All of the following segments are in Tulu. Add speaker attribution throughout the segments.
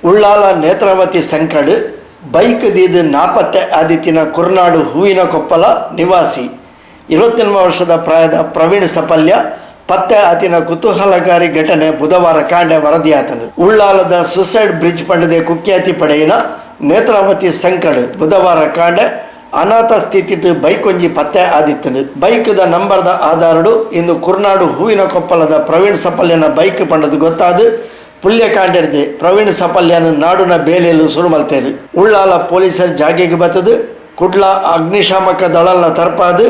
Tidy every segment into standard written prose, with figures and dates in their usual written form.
Speaker 1: Ullal Netravati ಸಂಕಡ್ bike ದೀದ್ ನಾಪತ್ತೆ ಆದಿತ್ತಿನ ಕುರ್ನಾಡು ಹೂವಿನ ಕೊಪ್ಪಲ ನಿವಾಸಿ 28 ವರ್ಷದ ಪ್ರಾಯದ ಪ್ರವೀಣ್ ಸಪಲ್ಯ ಪತ್ತೆ ಆತಿನ ಕುತೂಹಲಕಾರಿ ಘಟನೆ ಬುಧವಾರ ಕಾಂಡೆ ವರದಿಯಾತನು. ಉಳ್ಳಾಲದ ಸುಸೈಡ್ ಬ್ರಿಡ್ಜ್ ಪಂಡದೆ ಕುಖ್ಯಾತಿ ಪಡೆಯಿನ ನೇತ್ರಾವತಿ ಸಂಕಡ್ ಬುಧವಾರ ಕಾಂಡೆ ಅನಾಥ ಸ್ಥಿತಿಟ್ ಬೈಕ್ ಒಂಜಿ ಪತ್ತೆ ಆದಿತ್ತನು. ಬೈಕ್ದ ನಂಬರ್ದ ಆಧಾರಡು ಇಂದು ಕುರ್ನಾಡು ಹೂವಿನ ಕೊಪ್ಪಲದ ಪ್ರವೀಣ್ ಸಪಲ್ಯನ ಬೈಕ್ ಪಂಡದು ಗೊತ್ತಾದು ಪುಲ್ಯಕಾಂಡೆರ್ದೆ ಪ್ರವೀಣ್ ಸಪಲ್ಯನ ನಾಡುನ ಬೇಲೆಲು ಸುರು ಮಲ್ತೇರು. ಉಳ್ಳಾಲ ಪೊಲೀಸರ್ ಜಾಗೆಗೆ ಬತ್ತದು ಕುಡ್ಲ ಅಗ್ನಿಶಾಮಕ ದಳಲ್ನ ತರ್ಪಾದು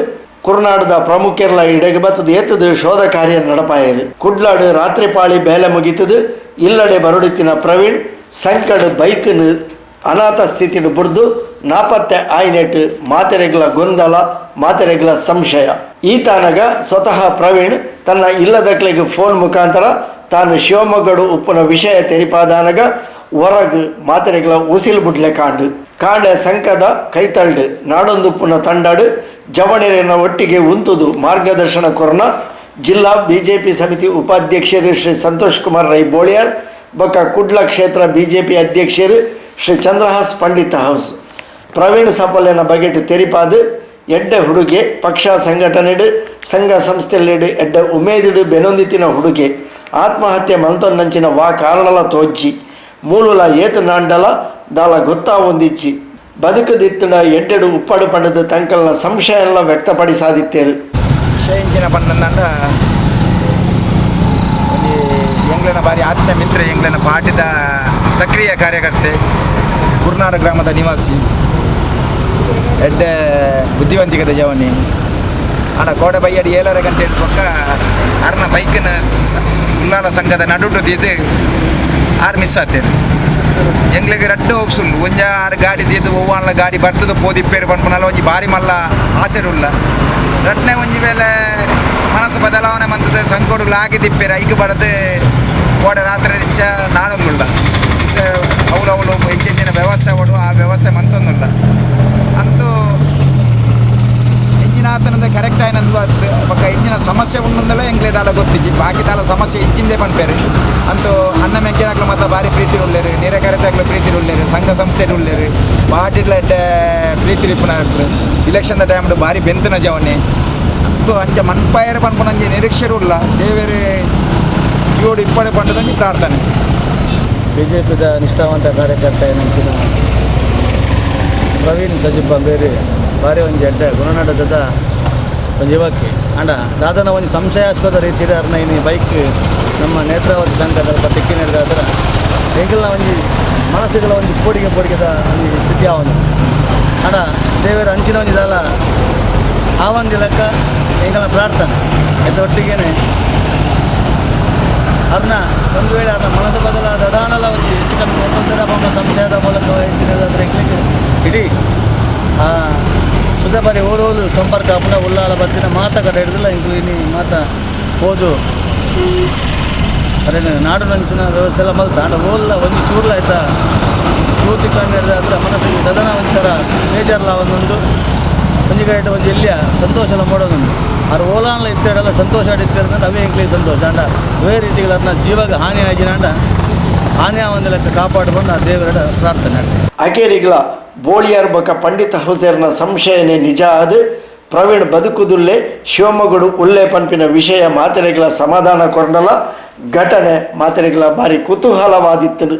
Speaker 1: ಕುರ್ನಾಡದ ಪ್ರಮುಖರ್ಲ ಇಡೆಗೆ ಬತ್ತದು ಎತ್ತದು ಶೋಧ ಕಾರ್ಯ ನಡಪಾಯರು. ಕುಡ್ಲಾಡು ರಾತ್ರಿ ಪಾಳಿ ಬೇಲೆ ಮುಗಿತದು ಇಲ್ಲಡೆ ಬರುಡಿತ್ತಿನ ಪ್ರವೀಣ್ ಸಂಕಡ್ ಬೈಕ್ನು ಅನಾಥ ಸ್ಥಿತಿಡು ಬುಡ್ದು ನಾಪತ್ತೆ ಆಯ್ನೆಟ್ ಮಾತೆರೆಗ್ಲ ಗೊಂದಲ, ಮಾತೆರೆಗ್ಲ ಸಂಶಯ. ಈತಾನಗ ಸ್ವತಃ ಪ್ರವೀಣ್ ತನ್ನ ಇಲ್ಲದಕ್ಲೆಗ್ ಫೋನ್ ಮುಖಾಂತರ ತಾನು ಶಿವಮೊಗ್ಗಡು ಉಪ್ಪುನ ವಿಷಯ ತೆರಿಪಾದಾನಗ ಹೊರಗ್ ಮಾತೆರೆಗ್ಲ ಉಸಿಲು ಬುಡ್ಲೆ ಕಾಂಡು. ಕಾಂಡೆ ಸಂಕದ ಕೈತಲ್ಡು ನಾಡೊಂದುಪ್ಪುನ ತಂಡಾಡು ಜವಣಿರನ ಒಟ್ಟಿಗೆ ಉಂತುದು ಮಾರ್ಗದರ್ಶನ ಕೊರ್ನ ಜಿಲ್ಲಾ ಬಿಜೆಪಿ ಸಮಿತಿ ಉಪಾಧ್ಯಕ್ಷರು ಶ್ರೀ ಸಂತೋಷ್ ಕುಮಾರ್ ರೈ ಬೋಳಿಯಾರ್ ಬೊಕ್ಕ ಕುಡ್ಲ ಕ್ಷೇತ್ರ ಬಿಜೆಪಿ ಅಧ್ಯಕ್ಷರು ಶ್ರೀ ಚಂದ್ರಹಾಸ್ ಪಂಡಿತ್ ಹೌಸ್ ಪ್ರವೀಣ್ ಸಫಲ್ಯನ ಬಗೆಟ್ ತೆರಿಪಾದು ಎಡ್ಡೆ ಹುಡುಗೆ, ಪಕ್ಷ ಸಂಘಟನೆಡು ಸಂಘ ಸಂಸ್ಥೆಲೆಡು ಎಡ್ಡೆ ಉಮೇದಿಡು ಬೆನೊಂದಿತ್ತಿನ ಹುಡುಗೆ, ಆತ್ಮಹತ್ಯೆ ಮಲ್ತೊನ್ನಂಚಿನ ವಾ ಕಾರಣಲ ತೋಜ್ಜಿ, ಮೂಲುಲ ಏತು ನಾಂಡಲ ದಾಲ ಗೊತ್ತಾ ಒಂದಿಚ್ಚಿ, ಬದುಕದಿತ್ತಡ ಎಡ್ಡೆಡು ಉಪ್ಪಡು ಪಂಡದ ತಂಕಲ್ನ ಸಂಶಯ ಎಲ್ಲ ವ್ಯಕ್ತಪಡಿಸಾದಿತ್ತೇರು.
Speaker 2: ವಿಷಯ ಪಂಡಂದಂಡ ಒಂಜಿ ಎಂಗ್ಲನ ಬಾರಿ ಆತ್ಮ ಮಿತ್ರ, ಎಂಗ್ಲನ ಪಾರ್ಟಿದ ಸಕ್ರಿಯ ಕಾರ್ಯಕರ್ತೆ, ಕುರ್ನಾಡ ಗ್ರಾಮದ ನಿವಾಸಿ, ಎಡ್ಡೆ ಬುದ್ಧಿವಂತಿಕದ ಜವನಿ. ಆಂಡ ಕೋಡೆ ಬಯ್ಯಡಿ 7:30 ಗಂಟೆ ಪಕ್ಕ ಅರ್ನ ಬೈಕ್ನ ಉಲ್ಲಾಲ ಸಂಘದ ನಡುಟು ದೀದ್ ಆರ್ ಮಿಸ್ ಆತೇರು. ಎಂಗ್ಲಿಗೆ ರಡ್ಡು ಆಪ್ಷನ್. ಒಂಜ ಆರು ಗಾಡಿ ದೀದ್ ಒವ್ವಾನ್ಲ ಗಾಡಿ ಬರ್ತದ ಪೋದಿಪ್ಪೇರು ಪನ್ಪುನಲ್ಲ ಒಂಜಿ ಬಾರಿ ಮಲ್ಲ ಆಸೆ ಉಲ್ಲ. ರಡ್ನೆ ಒಂಜಿ ವೇಳೆ ಮನಸ್ಸು ಬದಲಾವಣೆ ಮಂತದ ಸಂಕೋಡು ಲಾಗಿ ದಿಪ್ಪೇರು ಐಕ್ ಬರದು ಕೋಡೆ ರಾತ್ರಿ ಇಂಚ ನಾಡೊಂದುಲ್ಲ. ಅವಳು ಅವಳು ಎಂಚಿನ ವ್ಯವಸ್ಥೆ ಓಡು ಆ ವ್ಯವಸ್ಥೆ ಮಂತೊಂದುಲ್ಲ. ಅಂತೂ ಇಂಜಿನ ಆತನದ ಕರೆಕ್ಟ್ ಆಯ್ನಂದು ಬೊಕ್ಕ ಇಂಜಿನ ಸಮಸ್ಯೆ ಉಂಡುಂದಲ ಎಂಕ್ಲೆ ದಾಲ ಗೊತ್ತಿಜ್ಜಿ. ಬಾಕಿ ದಾಲ ಸಮಸ್ಯೆ ಇಜ್ಜಿಂದೆ ಪನ್ಪೇರು. ಅಂತೂ ಅನ್ನ ಮೆಗ್ಗೆದಾಗ್ಲು ಮಾತ ಬಾರಿ ಪ್ರೀತಿ ಉಲ್ಲೇರು, ನಿರೆಕರೆತಾಗ್ಲು ಪ್ರೀತಿ ಉಲ್ಲೇರು, ಸಂಘ ಸಂಸ್ಥೆ ಉಲ್ಲೇರು, ಬಾಟಿಡ್ಲ ಎಡ್ಡೆ ಪ್ರೀತಿ ಇಪ್ಪುನ. ಇಲೆಕ್ಷನ್ ಟೈಮ್ ಬಾರಿ ಬೆಂತನ ಜವನೆ. ಅಂತೂ ಅಂಚ ಮನ್ಪಾಯರ ಪನ್ಪುನಂಜಿ ನಿರೀಕ್ಷೆ ಉಲ್ಲ. ದೇವೇರು ಜೋಡು ಇಪ್ಪಡೆ ಪಂಡದಂಜಿ ಪ್ರಾರ್ಥನೆ.
Speaker 3: ಬಿಜೆಪಿದ ನಿಷ್ಠಾವಂತ ಕಾರ್ಯಕರ್ತ ಏನಂಚಿನ ಪ್ರವೀಣ್ ಸಜಿಪ ಬೇರೆ ಬಾರಿ ಒಂಜಿ ಎಡ್ಡೆ ಗುಣನಡದ ಒಂಜಿ ಯುವಕೆ. ಅಂಡ ದಾದನ ಒಂಜಿ ಸಂಶಯಾಸ್ಪದ ರೀತಿಯ ಅರ್ನ ಇನಿ ಬೈಕ್ ನಮ್ಮ ನೇತ್ರಾವತಿ ಸಂಘದ ತಿಕ್ಕಿ ನಡೆದಾದ್ರ ಎಂಕಲ್ನ ಒಂಜಿ ಮನಸ್ಸುಗಳ ಒಂಜಿ ಪೋಡಿಗೆ ಪೋಡಿಗೆದ ಒಂಜಿ ಸ್ಥಿತಿ ಆವೊಂದು. ಅಂಡ ದೇವರ ಅಂಚಿನ ಒಂಜಿ ದಾಲ ಆವಂದಿ ಲೆಕ್ಕ ಎಂಕಲ್ನ ಪ್ರಾರ್ಥನೆ. ಎತ್ತ ಒಟ್ಟಿಗೆನೆ ಅರ್ನ ಒಂದು ವೇಳೆ ಅರ್ನ ಮನಸ್ಸು ಬದಲಾದ ಅಡಾಣಲ ಒಂಜಿ ಹೆಚ್ಚು ಕಮ್ಮಿ ಒಂದೊಂದರ ಬೊಮ್ಮ ಸಂಶಯದ ಮೂಲಕ ಇತ್ತಿನದಾದ್ರೆ ಎಂಕ್ಲೆಗ್ ಇಡೀ ಆ ಸುಧಾ ಬಾರಿ ಓಲೋಲು ಸಂಪರ್ಕ ಆಪುಂಡ. ಉಲ್ಲಾಲ ಬತ್ತಿನ ಮಾತ ಕಡೆ ಹಿಡ್ದಿಲ್ಲ. ಎಂಕುಲು ಇನಿ ಮಾತ ಪೋದು ಅರೇನು ನಾಡುನಂಚಿನ ವ್ಯವಸ್ಥೆ ಎಲ್ಲ ಮಲ್ತ. ಆಂಡ ಓಲ್ಲ ಒಂಜಿ ಚೂರ್ಲ ಆಯ್ತಾ ಪೂರ್ತಿ ಹಿಡ್ದಾದ್ರೆ ಮನಸ್ಸಿಗೆ ದದನ ಒಂಥರ ಬೇಜಾರ್ಲ ಒಂದೊಂದು ಒಂಜಿ ಕಡೆಟ್ ಒಂಜಿ ಎಲ್ಯ ಸಂತೋಷ ಎಲ್ಲ ಮಾಡೋದೊಂದು. ಆರ್ ಓಲಾನ್ಲ ಇತ್ತೆಡಲ್ಲ ಸಂತೋಷ ಇತ್ತಿರಂದ್ರೆ ಅವೇ ಎಂಕ್ಲೆಗ್ ಸಂತೋಷ. ಆಂಡ ವೇ ರೀತಿಗಳ ಜೀವಗ ಹಾನಿ ಆಗಿನಾಂಡ ಹಾನಿ ಆವಂದಿ ಲೆಕ್ಕ ಕಾಪಾಡಿಕೊಂಡು ಆ ದೇವರ ಪ್ರಾರ್ಥನೆ ಆಗ್ತದೆ.
Speaker 1: ಅಕೇರಿಗ್ಲ ಬೋಳಿಯಾರ್ ಬೊಕ ಪಂಡಿತ ಹುಸೇರ್ನ ಸಂಶಯನೆ ನಿಜ ಆದ್ ಪ್ರವೀಣ್ ಬದುಕುದುಲ್ಲೆ, ಶಿವಮೊಗ್ಗಡು ಉಲ್ಲೆ ಪನ್ಪಿನ ವಿಷಯ ಮಾತೆರೆಗಳ ಸಮಾಧಾನ ಕೊರ್ನಲ ಘಟನೆ ಮಾತೆರೆಗಳ ಬಾರಿ ಕುತೂಹಲವಾದಿತ್ತು.